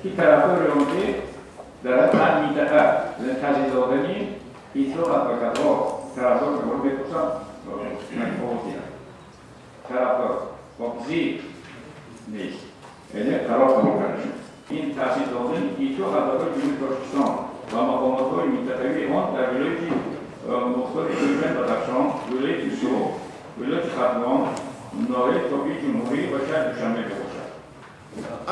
ки тарафдори он ки дар ҳар минтақа таъсис додани иттифоқ адвокатҳо тарафдор мепурсам, овоз диҳанд. Тарафдор зид нест, яъне қарор қабул карда шуд. Ин таъсис додани иттифоқ адвокатҳои Ҷумҳурии Тоҷикистон ва мақомотҳои минтақавии он дар вилояти мухтори Кӯҳистони Бадахшон, вилояти Суғд, вилояти Хатлон, ноҳияи тобеи ҷумҳурӣ ва шаҳри Душанбе мебошад.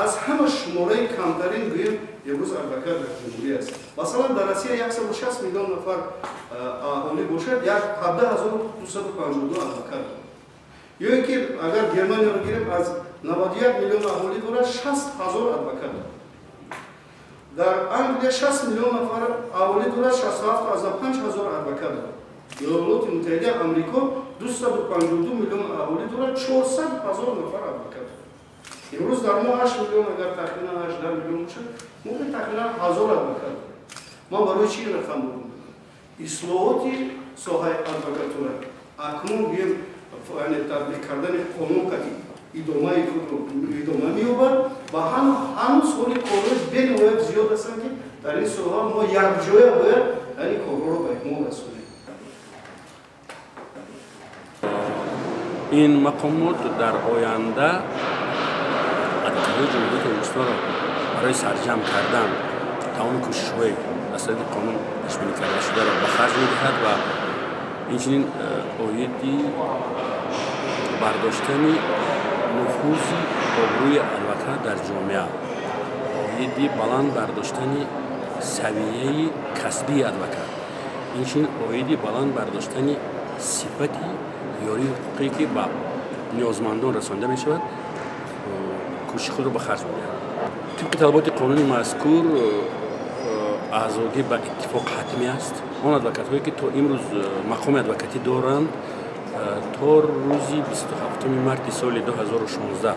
Аз ҳама шумораи камтарин гӯем имрӯз адвокат дар ҷумҳурӣ аст. Масалан, дар Россия 160 миллион нафар аҳолӣ бошад, 17252 адвокат дорад. Ё ин ки агар Германияро гирем, аз 91 миллион аҳолӣ дорад, 60 ҳазор адвокат дорад. Дар Англия 60 миллион нафар аҳолӣ дорад, 67,5 ҳазор адвокат дорад. Иёлоти Муттаҳидаи Амрико 252 миллион аҳолӣ дорад, 400 ҳазор нафар адвокат дорад. Имрӯз дар мо 8 миллион, агар тахминан 8 миллион бошад, мумкин тахминан 1000 адвокат дорем. Ман барои чӣ ин рақамро мегӯям? Ислоҳоти соҳаи адвокатура акнун гӯем, яъне татбиқ кардани қонун қати идомаи худро идома меёбад ва ҳанӯз ҳоли корҳои бениҳоят зиёд ҳастанд, ки дар ин соҳа мо якҷоя бояд яъне корҳоро ба итмом расонем. Ин мақомот дар оянда адвокатҳои Ҷумҳурии Тоҷикистонро барои сарҷамъ кардан тамоми кӯшишҳои аз тариқи қонун пешбинӣ карда шударо ба харҷ медиҳад ва инчунин оиди бардоштани нуфузи обрӯи адвокат дар ҷомеа, оиди баланд бардоштани савияи касбии адвокат, инчунин оиди баланд бардоштани сифати ёрии ҳуқуқие, ки ба ниёзмандон расонида мешавад, кӯшиши худро ба харҷ медиҳад. Тибқи талаботи қонуни мазкур, аъзогӣ ба иттифоқ ҳатмӣ аст. Он адвокатҳое, ки то имрӯз мақоми адвокатӣ доранд, то рӯзи 27 марти соли 2016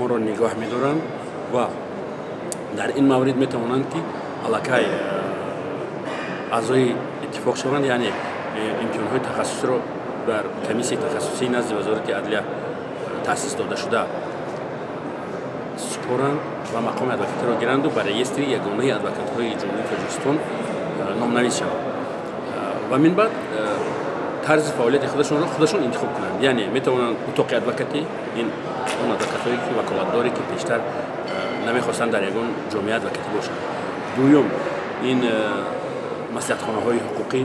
онро нигоҳ медоранд ва дар ин маврид метавонанд, ки аллакай аъзои иттифоқ шаванд, яъне имтиҳонҳои тахассусиро дар комиссияи тахассусии назди Вазорати адлия таъсис додашуда супоранд ва мақоми адвокатиро гиранду ба реестри ягонаи адвокатҳои Ҷумҳурии Тоҷикистон номнавис шаванд ва мин баъд тарзи фаъолияти худашонро худашон интихоб кунанд. Яъне метавонанд утоқи адвокатӣ, ин он адвокатҳое, ки ваколатдоре, ки пештар намехостанд дар ягон ҷомеа адвокатӣ бошанд. Дуюм, ин маслиҳатхонаҳои ҳуқуқӣ.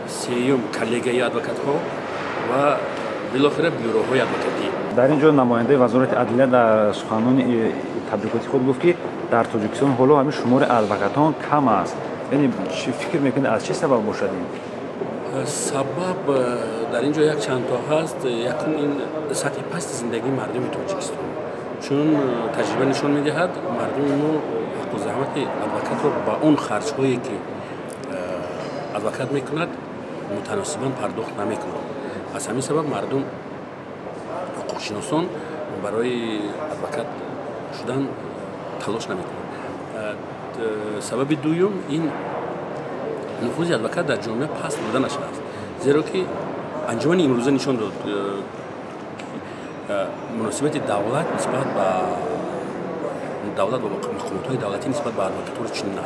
Сеюм, коллегияи адвокатҳо ва билохира бюроҳои адвокатӣ. Дар ин ҷо намояндаи Вазорати адлия дар суханони табрикоти худ гуфт, ки дар Тоҷикистон ҳоло ҳамин шумори адвокатон кам аст. Яъне фикр мекунед, аз чӣ сабаб бошад ин? Сабаб дар ин ҷо якчандто ҳаст. Якум, ин сатҳи пасти зиндагии мардуми Тоҷикистон, чун таҷриба нишон медиҳад, мардуми мо ҳаққу заҳмати адвокатро ба он харҷҳое, ки адвокат мекунад, мутаносибан пардохт намекунад. Аз ҳамин сабаб мардум, ҳуқуқшиносон барои адвокат шудан талош намекунанд. Сабаби дуюм, ин нуфузи адвокат дар ҷомеа паст буданаш аст, зеро ки анҷумани имрӯза нишон дод, муносибати давлат нисбат ба давлат ва мақомотҳои давлатӣ нисбат ба адвокатура чунин аст.